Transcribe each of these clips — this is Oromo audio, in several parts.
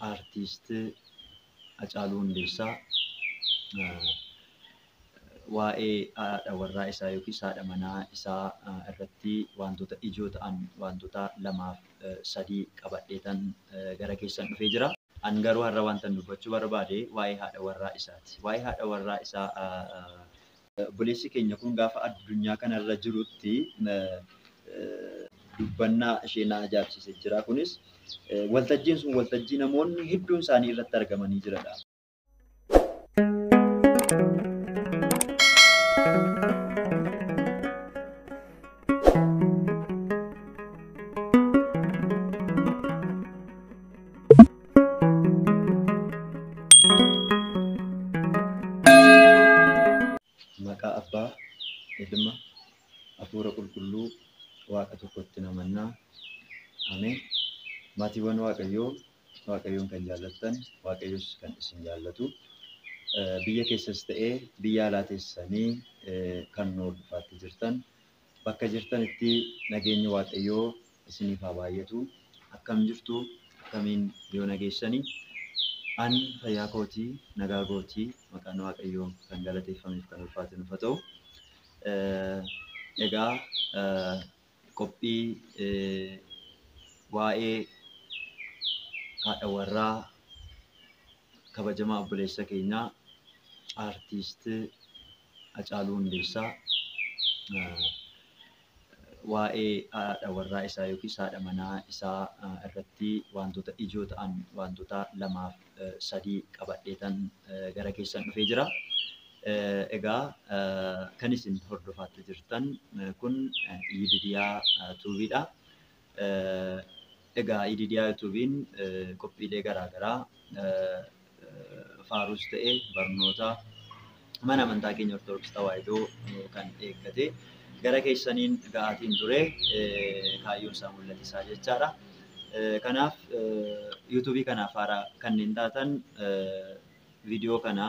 Aartist Hacaaluu Hundeessaa waa'ee haadha warraa isaa yookiis haadha manaa isaa irratti wantoota ijoo ta'an wantoota lamaaf sadii qabadheetan gara keessan dhufee jira. An garuu har'a wantan dubbachuu barbaade waa'ee haadha warraa isaati. Waa'ee haadha warraa isaa obboleessi keenya kun gaafa addunyaa kanarra jirutti dubbannaa ishee na ajaa'ibsiisee jira. Kunis waltajjiin sun waltajjii namoonni hedduun isaanii irratti argamanii jiranidha. Maqaa Abbaa, Ilma, Hafuura Qulqulluu, Waaqa tokkotti namannaa. Ameen. Maatiiwwan Waaqayyoo, Waaqayyoon kan jaallattan, Waaqayyos kan isin jaallatu. Biyya keessas ta'ee biyya alaa teessanii kan nu hordofaatti jirtan, bakka jirtanitti nageenyi Waaqayyoo isiniif haa baay'atu. Akkam jirtu? Akkamiin yoo nageessanii? Ani fayyaa kootii, nagaa kootii, maqaan Waaqayyoo kan galateeffameef kan ulfaate nuuf haa ta'u. Egaa qophii waa'ee haadha warraa kabajamaa obboleessa keenyaa Aartist Hacaaluu Hundeessaa waa'ee haadha warraa isaa yookiis haadha manaa isaa irratti wantoota ijoo ta'an wantoota lamaaf sadii qabadheetan gara keessan dhufee jira. Egaa kan isin hordofaatti jirtan kun Yididiyaa Tuubiidha. Egaa Yididiyaa Tuubiin qophiilee garaagaraa faaruus ta'e barnoota mana amantaa keenya Ortodoksii Tawaahidoo kan eeggate gara keessaniin ga'aatiin ture kaayyoon isaa mul'ata isaa jechaadha. Kanaaf yuutuubii kanaaf haaraa kanneen taatan viidiyoo kana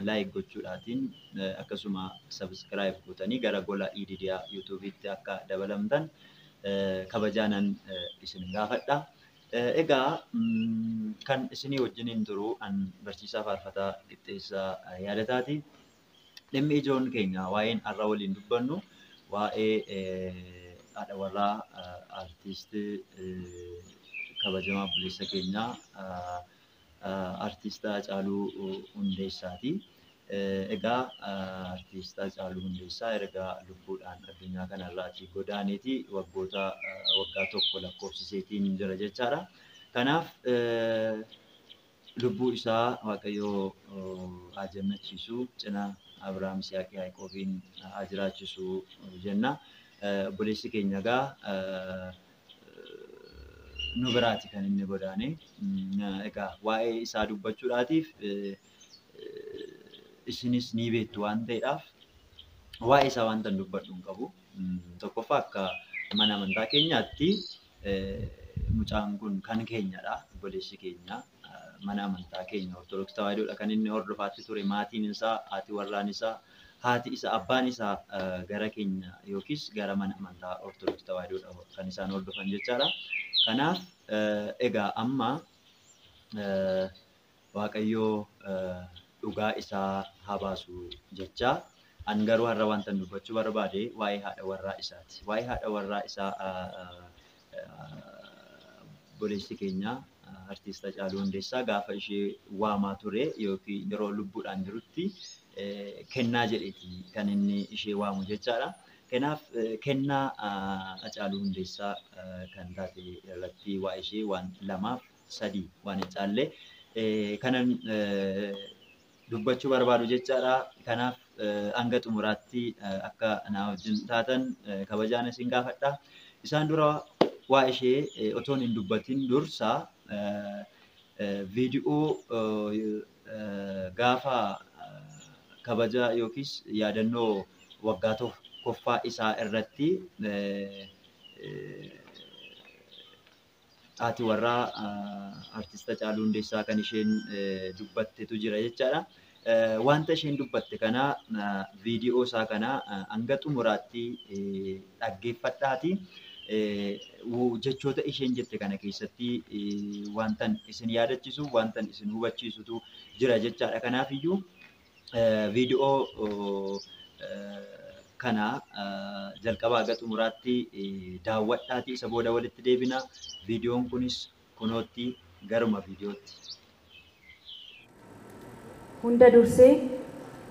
laayik gochuudhaatiin akkasuma sabskiraayib gootanii gara gola Yididiyaa yuutuubiitti akka dabalamtan kabajaanan isin gaafadha. Egaa kan isinii wajjiniin turu an barsiisaa faarfataa Qixxeessaa Yaadataati. Dhimmi ijoon keenya waa'een har'a waliin dubbannu waa'ee haadha warraa aartist kabajamaa obboleessa keenyaa Aartist Hacaaluu Hundeessaati. Egaa Aartist Hacaaluu Hundeessaa erga lubbuudhaan addunyaa kanarraatii godaaneeti waggoota waggaa tokko lakkoofsiseetiin jira jechaadha. Kanaaf lubbuu isaa Waaqayyoo haa jannachiisu, cina Abrahaam, Yisihaaq, Yaaqoobiin haa jiraachisu jenna. Obboleessi keenya egaa nu biraati kan inni godaane. Egaa waa'ee isaa dubbachuudhaatiif isinis ni beektu waan ta'eedhaaf waa'ee isaa wanta dubbadhu hin qabu. Tokkoffaa akka mana amantaa keenyaatti mucaan kun kan keenyadha. Obboleessi keenya mana amantaa keenya Ortodoksii Tawaahidoodha kan inni hordofaatti ture. Maatiin isaa, haati warraan isaa, haati isaa, abbaan isaa gara keenya yookiis gara mana amantaa Ortodoksii Tawaahidoodha kan isaan hordofan jechaadha. Kanaaf egaa amma Waaqayyoo dhugaa isaa haa baasu jechaa. An garuu har'a wanta dubbachuu barbaade waa'ee haadha warraa isaati. Waa'ee haadha warraa isaa obboleessi keenya Aartist Hacaaluu Hundeessaa gaafa ishee waamaa ture yookiin yeroo lubbuudhaan jirutti kennaa jedheeti kan inni ishee waamu jechaadha. Kanaaf kennaa Hacaaluu Hundeessaa kan taate irratti waa'ee ishee waan lamaaf sadii waan hin caalle kanan dubbachuu barbaadu jechaadha. Kanaaf hanga xumuraatti akka na wajjin taatan kabajaan isin gaafadha. Isaan dura waa ishee otoon hin dubbatin dursa viidiyoo gaafa kabaja yookiis yaadannoo waggaa tokkoffaa isaa irratti haati warraa Aartist Hacaaluu Hundeessaa kan isheen dubbattetu jira jechaadha. Wanta isheen dubbatte kana viidiyoo isaa kana hanga xumuraatti dhaggeeffadhaati. Jechoota isheen jette kana keessatti wantan isin yaadachiisu, wantan isin hubachiisutu jira jechaadha. Kanaafiyyuu viidiyoo kana jalqabaa haga xumuraatti daawwadhaatii isa booda walitti deebina. Viidiyoon kunis kunootti garuma viidiyootti. Hunda dursee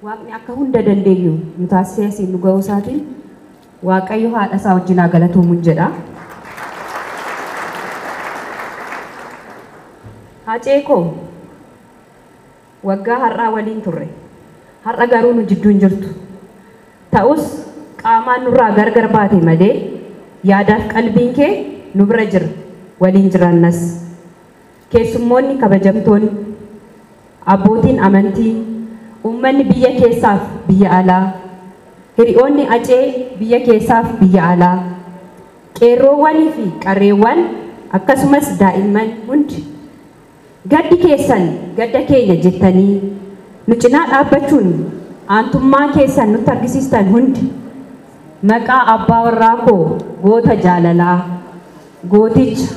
Waaqni akka hunda dandeenyu nu taasisee asiin nu ga'uu isaatiin Waaqayyo haadha isaa wajjin haa galatoomuun jedha. Hacee koo waggaa har'aa waliin turre. Har'a garuu nu jidduu hin jirtu. Ta'us qaamaan nurraa gargar baate malee yaadaaf qalbiin kee nu bira jira, waliin jiraannas. Keessummoonni kabajamtoonni, abbootiin amantii, uummanni biyya keessaaf biyya alaa, hiriyoonni Hacee biyya keessaaf biyya alaa, qeerroowwanii fi qarreewwan akkasumas daa'imman hundi gaddi keessan gadda keenya jettanii nu cinaa dhaabbachuun aantummaa keessan nutti argisiistan hundi maqaa abbaa warraa koo goota jaalalaa, gooticha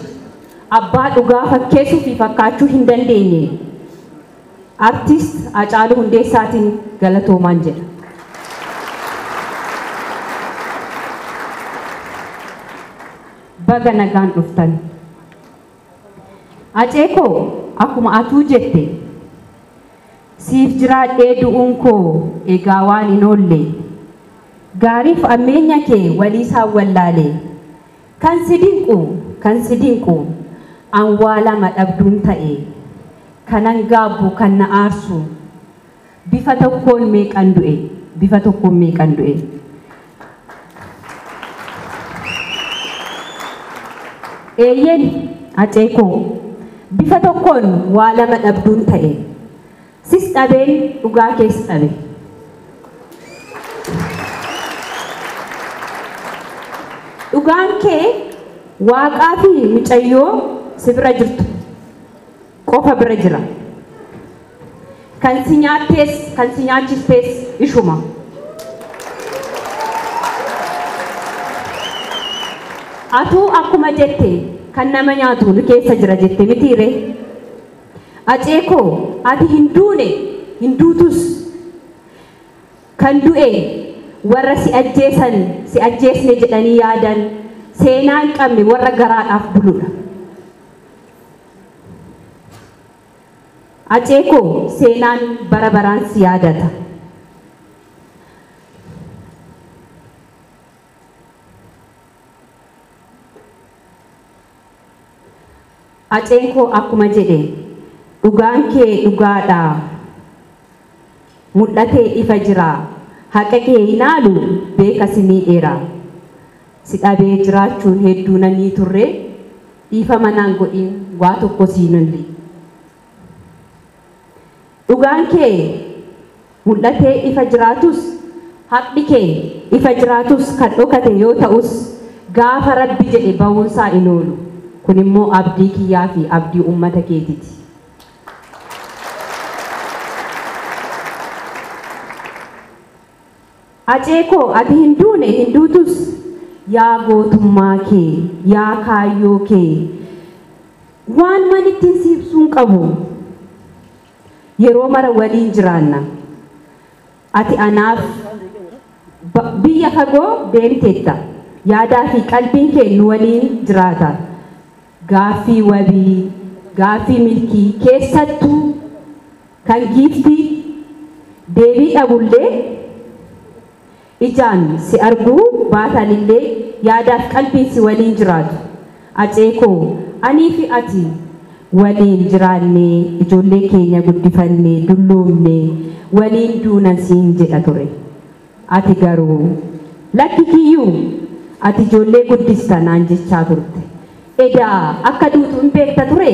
abbaa dhugaa fakkeessuu fi fakkaachuu hin dandeenye Artiist Hacaaluu Hundeessaatiin galatoomaan jedha. Baga nagaan dhuftan. Hacee koo akkuma atuu jette siif jiraadhee du'uun koo egaa waan hin oolle, gaariif ammeenya kee waliisaan wallaale, kan si dinqu an waa lama dhabduun ta'e, kanan gaabbu kan na aarsu, bifa tokkoon meeqan du'e, bifa tokkoon meeqan du'e. Eeyyeen Hacee koo, bifa tokkoon waa lama dhabduun ta'e, sis dhabeen dhugaa kees dhabe. Dhugaan kee waaqaa fi mucayyoo si bira jirtu qofa bira jira. Kan si nyaattees kan si nyaachistees ishuma. Atuu akkuma jette kan nama nyaatu nu keessa jira jette mitiire. Hacee koo ati hin duune, hin duutus. Kan du'e warra si ajjeesan, si ajjeesne jedhanii yaadan, seenaa hin qabne, warra garaadhaaf buludha. Hacee koo seenaan bara baraan si yaadata. Haceen koo akkuma jedhe dhugaan kee dhugaadha. Mul'atee ifa jira. Haqa kee hin haalu beeka si miidheera. Si dhabee jiraachuun hedduu namii turre, dhiifama naan godhin, waa tokko siin olli. Dhugaan kee mul'atee ifa jiraatus, haqni kee ifa jiraatus, kan dhokate yoo ta'us gaafa Rabbi jedhe bahuunsaa hin oolu. Kun immoo abdii kiyyaa fi abdii uummata keetiiti. Hacee koo ati hin duune, hin duutus. Yaa gootummaa kee, yaa kaayyoo kee, waan man ittiin si ibsuun qabu. Yeroo mara waliin jiraanna. Ati anaaf biyya fagoo deemteetta. Yaadaa fi qalbiin kee nu waliin jiraata. Gaaffii wabii, gaaffii milkii, keessattuu kan giiftii deebii dhabullee, ijaan si arguu baatanillee yaadaaf qalbiin si waliin jiraatu. Hacee koo anii fi ati waliin jiraannee, ijoollee keenya guddifannee, dulloomnee waliin duuna siin jedha ture. Ati garuu lakki kiyyuu, ati ijoollee guddista naan jechaa turte. Edaa akka duutu hin beekta ture,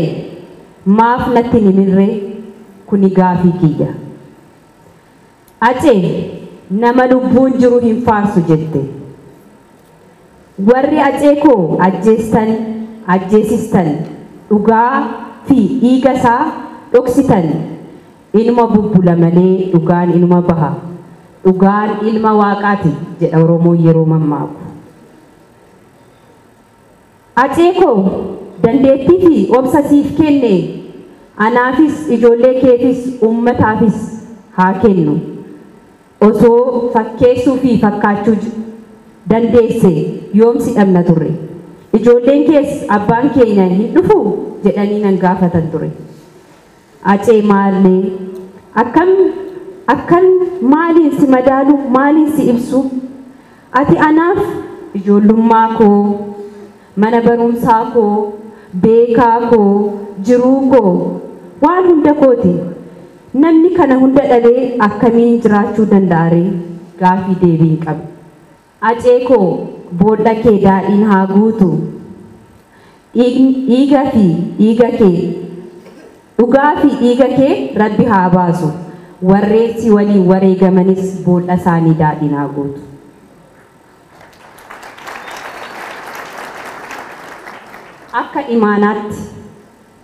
maaf natti hin himinree? Kuni gaafii kiyya. Hacee nama lubbuun jiru hin faarsu jette. Warri Hacee koo ajjeestan, ajjeesistan, dhugaa fi dhiiga isaa dhoksitan, inuma bubbula malee dhugaan inuma baha. Dhugaan ilma waaqaati jedha Oromoon yeroo mammaaku. Acee koo dandeettii fi obsa siif kenne anaafis ijoollee keefis uummataafis haa kennu. Osoo fakkeessuu fi fakkaachuu dandeesse yoomsi dhabna turre. Ijoolleen kees abbaan keenya hin dhufu jedhanii nan gaafatan ture. Acee maallee akkam maaliin si madaalu maaliin si ibsu? Ati anaaf ijoollummaa koo, mana barumsaa koo, beekaa koo, jiruu koo, waan hunda kooti. Namni kana hunda dhalee akkamiin jiraachuu danda'a ree? Gaafii deebii hin qabu. Acee koo boolla kee daadhiin haa guutu. Dhiiga fi dhiiga kee, dhugaa fi dhiiga kee Rabbi haa baasu. Warreen si waliin wareegamanis boolla isaanii daadhiin haa guutu. Akka imaanaatti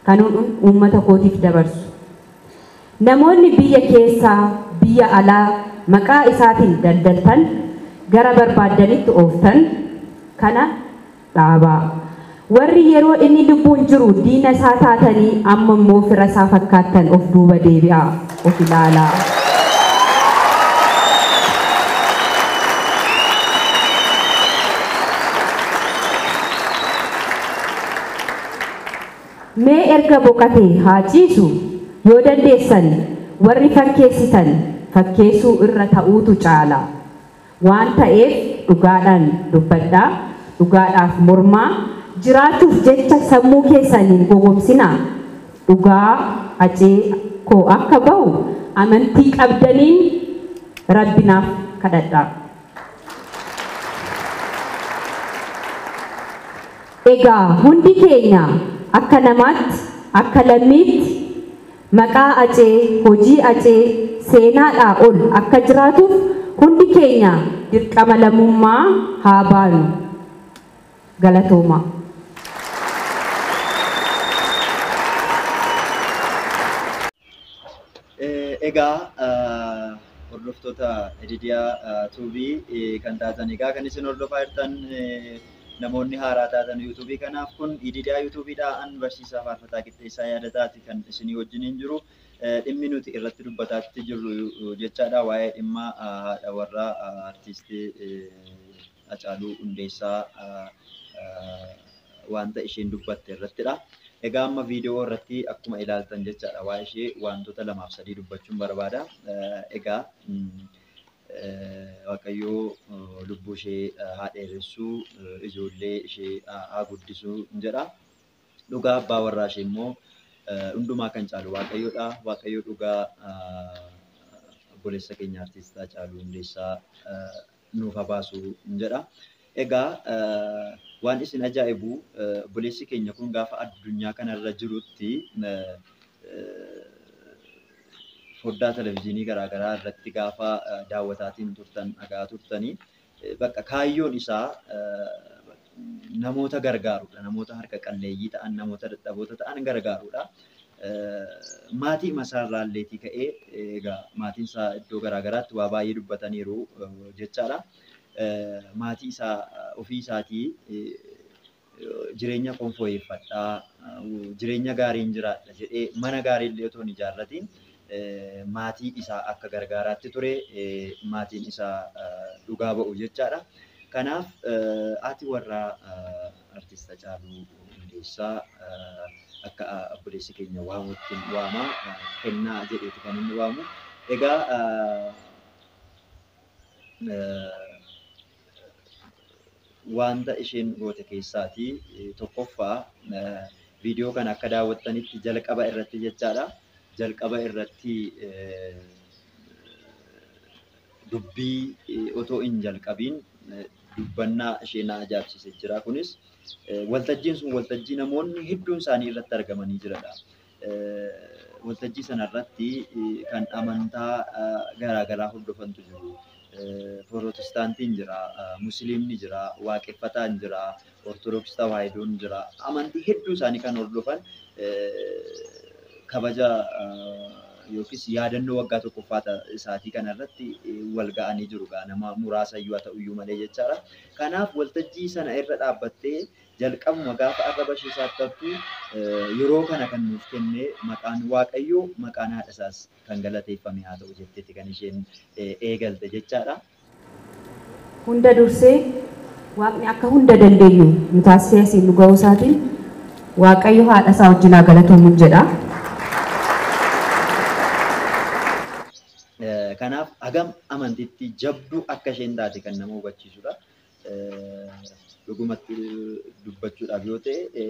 kan uummata kootiif dabarsu. Namoonni biyya keessaa biyya alaa maqaa isaatiin daldaltan gara barbaaddanitti ooftan kana dhaabaa. Warri yeroo inni lubbuun jiru diina isaa taatanii amma immoo fira isaa fakkaattan of duuba deebi'aa, of ilaalaa. Mee erga boqotee haa ciisu yoo dandeessan warri fakkeessitan fakkeessuu irra ta'uutu caala. Waan ta'eef dhugaadhaan dubbadhaa, dhugaadhaaf mormaa, jiraachuuf jecha sammuu keessaniin gowwoomsinaa. Dhugaa acee koo akka bahu amantii qabdaniin Rabbinaaf kadhadhaa. Egaa hundi keenya akka namaatti, akka lammiitti maqaa acee, hojii acee seenaadhaa ol akka jiraatuuf hundi keenya dirqama lammummaa haa baanu. Galatooma. Egaa hordoftoota Ididiyaa Tuubii kan taatan egaa kan isin hordofaa jirtan namoonni haaraa taatan yuutuubii kanaaf kun Ididiyaa yuutuubiidha. An barsiisaa Faarfataa Qixxeessaa Yaadataati kan isinii wajjiniin jiru. Dhimmi nuti irratti dubbataatti jirru jechaadha waa'ee dhimma haadha warraa artiistii Hacaaluu Hundeessaa wanta isheen dubbatte irrattidha. Egaa amma viidiyoo irratti akkuma ilaaltan jechaadha waa'ee ishee wantoota 2 fi 3 dubbachuun barbaada. Egaa Waaqayyoo lubbuu ishee haa dheeressuu, ijoollee ishee haa guddisuu jedha. Dhugaa abbaa warraa ishee immoo hundumaa kan caalu Waaqayyoodha. Waaqayyo dhugaa obboleessa keenya artiist Hacaaluu Hundeessaa nuuf haa baasu jedha. Egaa waan isin ajaa'ibu obboleessi keenya kun gaafa addunyaa kanarra jirutti foddaa televizyiinii garaagaraa irratti gaafa daawwataatiin turtan dhagaa turtanii bakka kaayyoon isaa namoota gargaarudha. Namoota harka qalleeyyii ta'an, namoota dadhaboota ta'an gargaarudha. Maatii isaarraa illeetii ka'ee egaa maatiin isaa iddoo garaagaraatti waa baay'ee dubbataniiru jechaadha. Maatii isaa ofii isaatii jireenya koon fooyyeffadhaa, jireenya gaariin jiraadha jedhee mana gaarii illee otoo hin ijaarratiin maatii isaa akka gargaaraatti ture maatiin isaa dhugaa ba'u jechaadha. Kanaaf haati warraa artiist Hacaaluu Hundeessaa akka obboleessi keenya waamutti waama kennaa jedheeti kan inni waamu. Egaa wanta isheen goote keessaatii tokkoffaa viidiyoo kana akka daawwattanitti jalqaba irratti jechaadha. Jalqaba irratti dubbii otoo hin jalqabiin dubbannaa ishee na ajaa'ibsiisee jira. Kunis waltajjiin sun waltajjii namoonni hedduun isaanii irratti argamanii jiranidha. Waltajjii sanarratti kan amantaa garaagaraa hordofantu jiru. Pirootestaantiin jira, Musliimni jira, Waaqeffataan jira, Ortodoksii Tawaahidoon jira. Amantii hedduu isaanii kan hordofan kabaja yookiis yaadannoo waggaa tokkoffaa isaatii kanarratti wal ga'anii jiru nama muraasa iyyuu haa ta'uyyuu malee jechaadha. Kanaaf waltajjii sana irra dhaabbattee jalqabuma gaafa arraba ishee saattattu yeroo kana kan nuuf kenne maqaan Waaqayyoo maqaan haadha isaas kan galateeffame haa ta'u jetteetti kan isheen eegalte jechaadha. Hunda dursee Waaqni akka hunda dandeenyu nu taasisee asiin nu ga'uu isaatiin Waaqayyo haadha isaa wajjin haa galatoomu jedha. Kanaaf hagam amantiitti jabduu akka isheen taate kan nama hubachiisudha. Dhugumatti dubbachuudhaaf yoo ta'e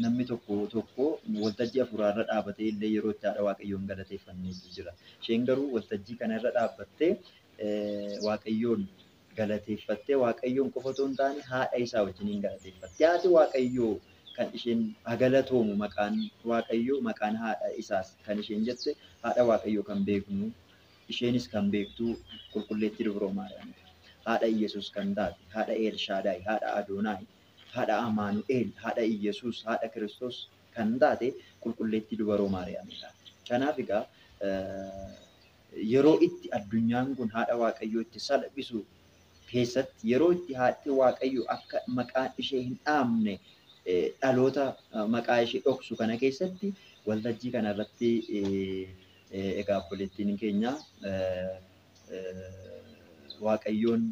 namni tokko tokko waltajjii hafuuraarra dhaabatee illee yeroo itti haadha Waaqayyoon galateeffanneetu jira. Isheen garuu waltajjii kanarra dhaabbattee Waaqayyoon galateeffattee Waaqayyoon qofa otoo hin taane haadha isaa wajjiniin galateeffatte. Haati Waaqayyoo kan isheen galatoomu maqaan Waaqayyoo maqaan haadha isaas kan isheen jette haadha Waaqayyoo kan beeknu isheenis kan beektu qulqulleettii Dubroo Maariyaam haadha Iyyasuus kan taate haadha Elshaadaay haadha Adoonaay haadha Amaanu'eel haadha Iyyasuus haadha Kiristoos kan taate qulqulleettii Dubaroo Maariyaamidha. Kanaaf egaa yeroo itti addunyaan kun haadha Waaqayyoo itti salphisu keessatti yeroo itti haadhi Waaqayyoo akka maqaan ishee hin dhaamne dhaloota maqaa ishee dhoksu kana keessatti waltajjii kanarratti egaa obboleettiin keenya Waaqayyoon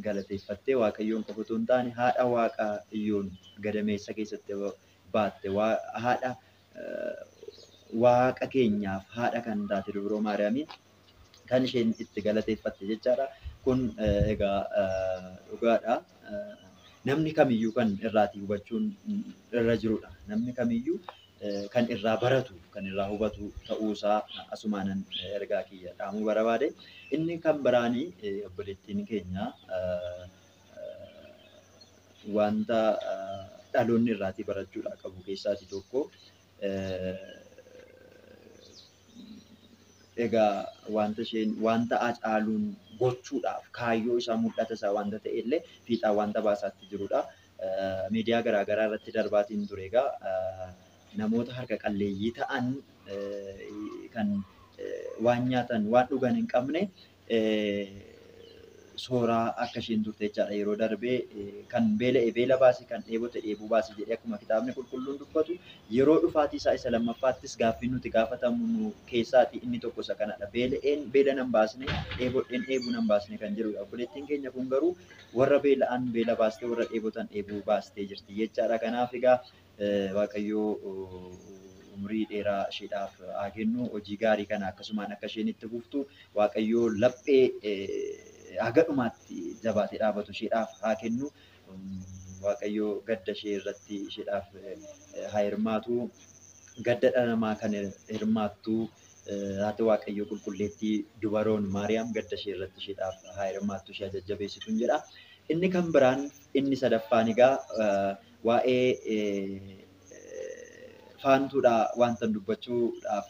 galateeffattee Waaqayyoon qofa otoo hin taane haadha Waaqayyoon gadameessa keessatti baatte haadha Waaqa keenyaaf haadha kan taate Dubroo Maariyaamiin kan isheen itti galateeffatte jechaadha. Kun egaa dhugaadha. Namni kamiyyuu kan irraatii hubachuun irra jirudha. Namni kamiyyuu kan irraa baratu, kan irraa hubatu ta'uusaa asumaanan ergaa kiyya dhaamuu barbaade. Inni kan biraanii obboleettiin keenya wanta dhaloonni irraatii barachuudhaa qabu keessaatii tokko egaa wanta isheen wanta Hacaaluun gochuudhaaf kaayyoo isaa mul'ata isaa wanta ta'e illee fiixaa wanta baasaatti jirudha. Miidiyaa garaagaraa irratti darbaatiin ture egaa namoota harka qalleeyyii ta'an kan waan nyaatan waan dhugan hin qabne sooraa akka isheen turte jechaadha. Yeroo darbee kan beela'e beela baase kan dheebote dheebuu baase jedhee akkuma kitaabni qulqulluun dubbatu yeroo dhufaatii isaa isa lammaffaattis gaaffiin nuti gaafatamnu keessaatii inni tokko isa kanadha. Beela'een beela nan baasne dheebodheen dheebuu nan baasne kan jedhudha. Obboleettiin keenya kun garuu warra beela'an beela baastee warra dheebotan dheebuu baastee jirti jechaadha. Kanaaf egaa Waaqayyoo umrii dheeraa isheedhaaf haa kennu. Hojii gaarii kana akkasumaan akka isheen itti fuftu Waaqayyoo laphee haga dhumaatti jabaatee dhaabatu isheedhaaf haa kennu. Waaqayyoo gadda ishee irratti isheedhaaf haa hirmaatu. Gadda dhala namaa kan hirmaattu haati Waaqayyoo qulqulleettii Dubaroon Maariyaam gadda ishee irratti isheedhaaf haa hirmaattu ishee jajjabeessituun jedha. Inni kan biraan inni sadaffaan egaa waa'ee faantuudha wanta dubbachuudhaaf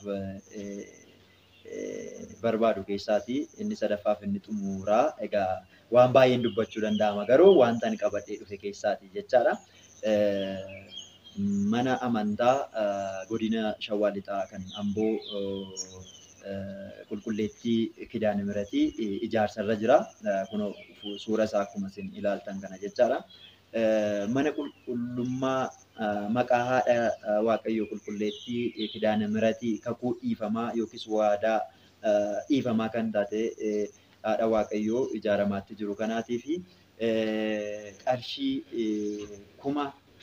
barbaadu keessaati. Inni sadaffaaf inni xumuraa egaa waan baay'een dubbachuu danda'ama garuu wanta ani qabadhee dhufe keessaati jechaadha. Mana amantaa godina Shawaa Lixaa kan Amboo qulqulleettii Kidaane Mihiratii ijaarsarra jira. Kunoo suura isaa akkuma isin ilaaltan kana jechaadha. Mana qulqullummaa maqaa haadha Waaqayyoo qulqulleettii Kidaane Mihiratii kakuu dhiifamaa yookiis waadaa dhiifamaa kan taate haadha Waaqayyoo ijaaramaatti jiru kanaatii fi qarshii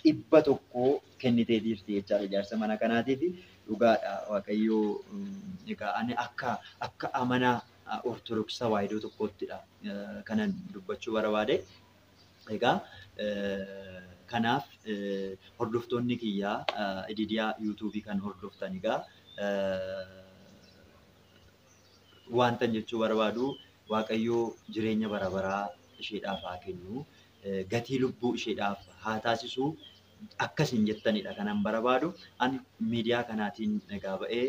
100,000 kennitee jirti jechaadha ijaarsa mana kanaatii fi dhugaadha. Waaqayyoo egaa ani akka amanaa Ortodoksii Tawaahidoo tokkoottidha kanan dubbachuu barbaade. Egaa kanaaf hordoftoonni kiyyaa Ididiyaa yuutuubii kan hordoftan egaa wantan jechuu barbaadu Waaqayyoo jireenya bara baraa isheedhaaf haa kennu. Gatii lubbuu isheedhaaf haa taasisu. Akkasin jettanidha kanan barbaadu. Ani miidiyaa kanaatiin egaa ba'ee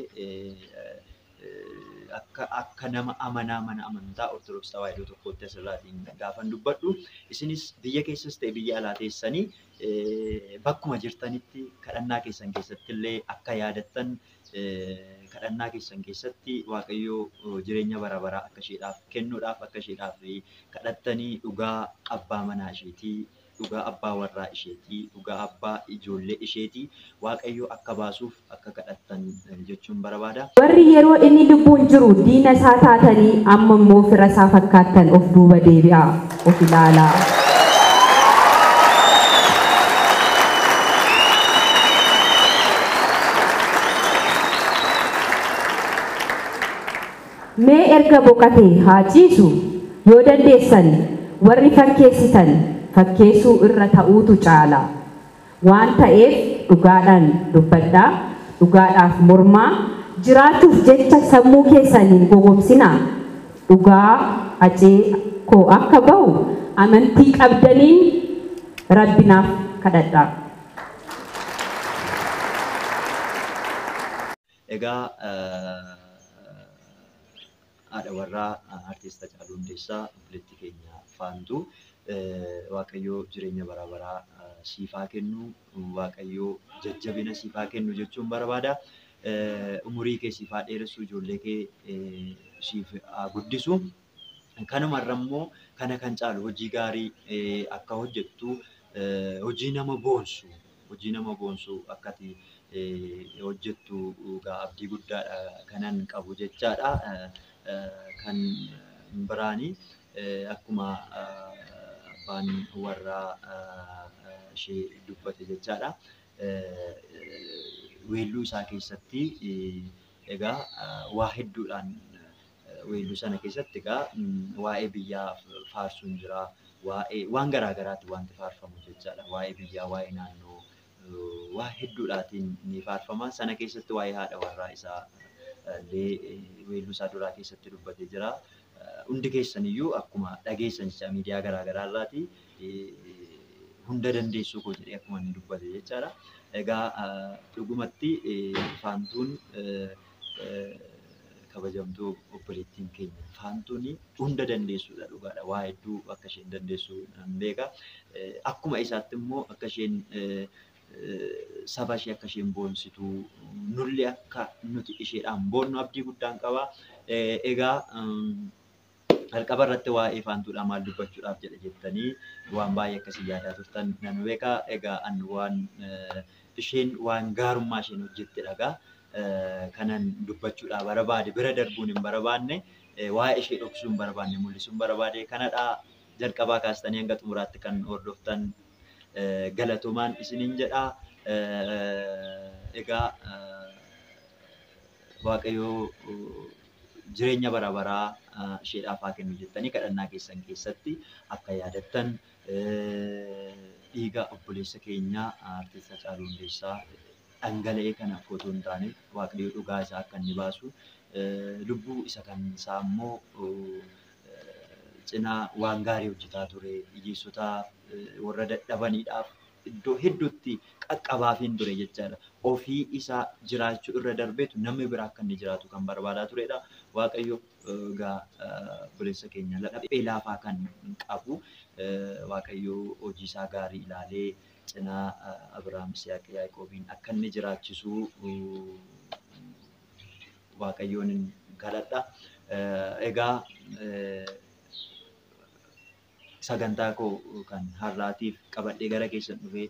akka nama amanaa mana amantaa Ortodoksii Tawaahidoo tokkootti asirraatiin gaafan dubbadhu. Isinis biyya keessas ta'e biyya alaa teessanii bakkuma jirtanitti kadhannaa keessan keessatti illee akka yaadattan Kadhannaa keessan keessatti Waaqayyoo jireenya bara baraa akka isheedhaaf kennuudhaaf akka isheedhaaf kadhattanii dhugaa abbaa manaa isheetii, dhugaa abbaa warraa isheetii, dhugaa abbaa ijoollee isheetii Waaqayyoo akka baasuuf akka kadhattan jechuun barbaada. Warri yeroo inni lubbuun jiru diina isaa taatanii amma immoo fira isaa fakkaattan of duuba deebi'aa of ilaalaa. Mee erga boqotee haa ciisu yoo dandeessan warri fakkeessitan fakkeessuu irra ta'uutu caala. Waan ta'eef dhugaadhaan dubbadhaa, dhugaadhaaf mormaa, jiraachuuf jecha sammuu keessaniin gowwoomsinaa. Dhugaa acee koo akka bahu amantii qabdaniin Rabbinaaf kadhadhaa. Egaa haadha warraa Artiist Hacaaluu Hundeessaa obboleettii keenya Faantuu Waaqayyoo jireenya bara baraa siif haa kennu, Waaqayyoo jajjabina siif haa kennu jechuun barbaada. Umurii kee siif haa dheeressu, ijoollee kee siif haa guddisu. Kanumarra immoo kana kan caalu hojii gaarii akka hojjettu, hojii nama boonsu, hojii nama boonsu akka ati hojjettu abdii guddaadha kanan qabu jechaadha. Kan biraani akkuma abbaan warraa ishee dubbate jechaadha. Weelluu isaa keessatti egaa waa hedduudhaan weelluu sana keessatti egaa waa'ee biyyaa faarsuun jira. Waa'ee waan garaa garaati wanti faarfamu jechaadha. Waa'ee biyyaa, waa'ee naannoo, waa hedduudhaatiin ni faarfama. Sana keessatti waa'ee haadha warraa isaa illee weelluu isaa duraa keessatti dubbatee jira. Hundi keessaniyyuu akkuma dhageessan jecha miidiyaa garaa garaa irraati hunda dandeessuu koo jedhee akkuma inni dubbate jechaadha. Egaa dhugumatti Faantuun kabajamtuu obboleettiin keenya Faantuun hunda dandeessuudha dhugaadha. Waa hedduu akka isheen dandeessu nan beeka. Akkuma isaatti immoo akka isheen saba ishee akka isheen boonsitu nullee akka nuti isheedhaan boonnu abdii guddaan qaba. Egaa jalqaba irratti waa'ee Faantuudhaa maal dubbachuudhaaf jedha jettanii waan baay'ee akkasii yaadaa turtan nan beeka. Egaa ani waan isheen waan gaarummaa isheen hojjette dhagaa kanan dubbachuudhaaf barbaade bira darbuun hin barbaanne, waa'ee ishee dhoksuu hin barbaanne, mul'isuu hin barbaade. Kanadhaa jalqabaa kaastanii hanga xumuraatti kan hordoftan galatoomaan isiniin jedha. Egaa Waaqayyoo jireenya bara baraa isheedhaaf haa kennu jettanii kadhannaa keessan keessatti akka yaadattan, dhiiga obboleessa keenyaa Artiist Hacaaluu Hundeessaa dhangala'ee kana otoo hin taane Waaqayyo dhugaa isaa akka inni baasu, lubbuu isa kan isaa immoo cinaa waan gaarii hojjetaa ture, hiyyeessotaaf, warra dadhabaniidhaaf iddoo hedduutti qaqqabaafiin ture jechaadha. Ofii isaa jiraachuu irra darbeetu namni biraa akka inni jiraatu kan barbaadaa turedha. Waaqayyo egaa obboleessa keenya laphee laafaa kan qabu Waaqayyo hojii isaa gaarii ilaalee cinaa Abiraam, Yisihaaq, Yaaqoobiin akka inni jiraachisu Waaqayyoon kadhadha. Egaa sagantaa koo kan har'aatiif qabadhee gara keessan dhufee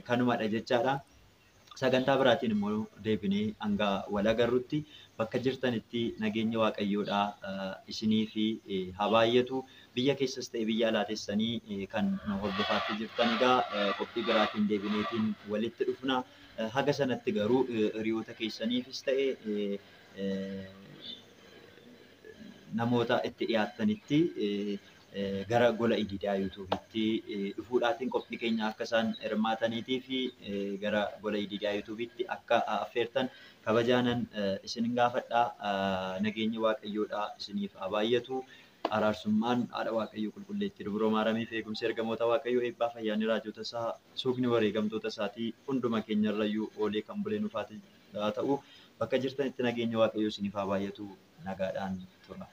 kanumadha jechaadha. Sagantaa biraatiin immoo deebinee hanga wal agarrutti bakka jirtanitti nageenyi Waaqayyoodhaa isinii fi haa baay'atu. Biyya keessas ta'e biyya alaa teessanii kan nu hordofaatti jirtan egaa qophii biraatiin deebineetiin walitti dhufna. Haga sanatti garuu hiriyoota keessaniifis ta'e namoota itti dhiyaattanitti gara gola Ididaa yuutuubiitti dhufuudhaatiin qophii keenya akka isaan hirmaataniitii fi gara gola Ididaa yuutuubiitti akka affeertan kabajaanan isin gaafadha. Nageenyi Waaqayyoodhaa isiniif haa baay'atu. Araarsummaan haadha Waaqayyoo qulqulleettii Dubroo Maaramii fi eegumsi ergamoota Waaqayyoo eebbaa fayyaanni raajota isaa suuqni wareegamtoota isaatii hunduma keenyarrayyuu oolee kan bulee nuuf haa ta'u. Bakka jirtanitti nageenyi Waaqayyoo isiniif haa baay'atu. Nagaadhaan tura.